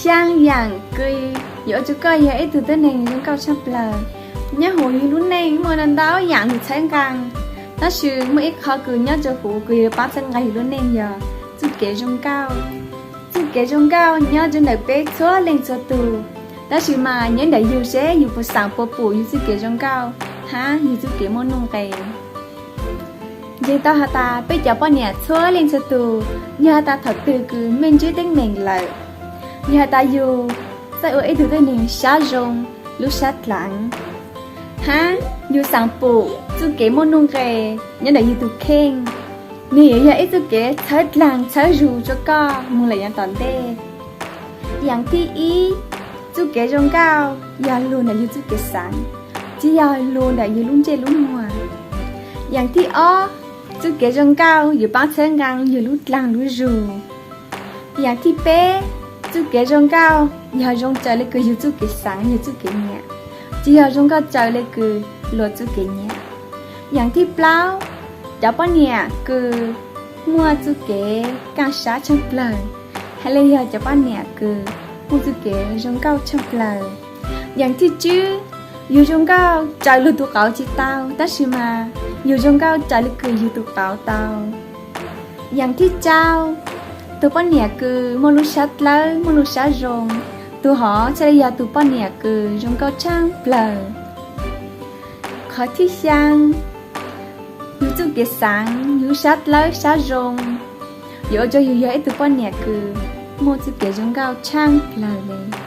Xyaa yaam kws yuav ua rua koj yog ib tug tuab neeg zoo nkauj tshaaj plawg. Nyob huv yug lub neej muaj ntau yaam yug txhawb nqaa, tab sis muaj ib qho kws nyob rua huv kws yuav paab txhawb nqaa yug lub neej yog txuj kev zoo nkauj. Txuj kev zoo nkauj nyob rua ntawm peb txhua leej txhua tug, tab sis mas nyob ntawm yug seb yug puas xaam puas pum yug txuj kev zoo nkauj hab yug txuj kev muaj nuj nqes. Ntseeg tau has tas peb cov poj niam txhua leej txhua tug, yog has tas thaum twg kws mej ntsib teeb meem lawm, yog has tas yug txawj ua ib tug tuab neeg sab zoo lub sab dlaag, hab yug xaam pum txuj kev muaj nuj nqes nyob ntawm yug tug kheej, nwg yuav yog ib txuj kev txhawb dlaag txhawb zug rua koj moog lawm yav tom ntej. Yaam thib ib, txuj kev zoo nkauj yog lug ntawm yug txuj kev xaav, tsi yog lug ntawm yug lub ntsej lub muag. Yaam thib ob, txuj kev zoo nkauj yuav paab txhawb nqaa yug lub dlaag lub zug. Yaam thib peb, txuj kev zoo nkauj yog zoo raws le kws yug txuj kev xaav yug txuj kev nyiam, tsi yog zoo nkauj raws le kws luag txuj kev nyiam. Yaam thib plaub, cov poj niam kws muaj txuj kev kaaj sab tshaaj plawg, hab le yog cov poj niam kws muaj txuj kev zoo nkauj tshaaj plawg. Yaam thib tswb, yug zoo nkauj raws lug tug qauv tsi tau, tab sis mas yug zoo nkauj raws le kws yug tug qauv tau. Yaam thib tsau, tug poj niam kws muaj lub sab dlawb muaj lub sab zoo, tug hov txhaj le yog tug poj niam kws zoo nkauj tshaaj plawg. Qhov thib xyaa, yug txuj kev xaav, yug sab dlawb sab zoo, yuav ua rua yug yog ib tug poj niam kws muaj txuj kev zoo nkauj tshaaj plawg le.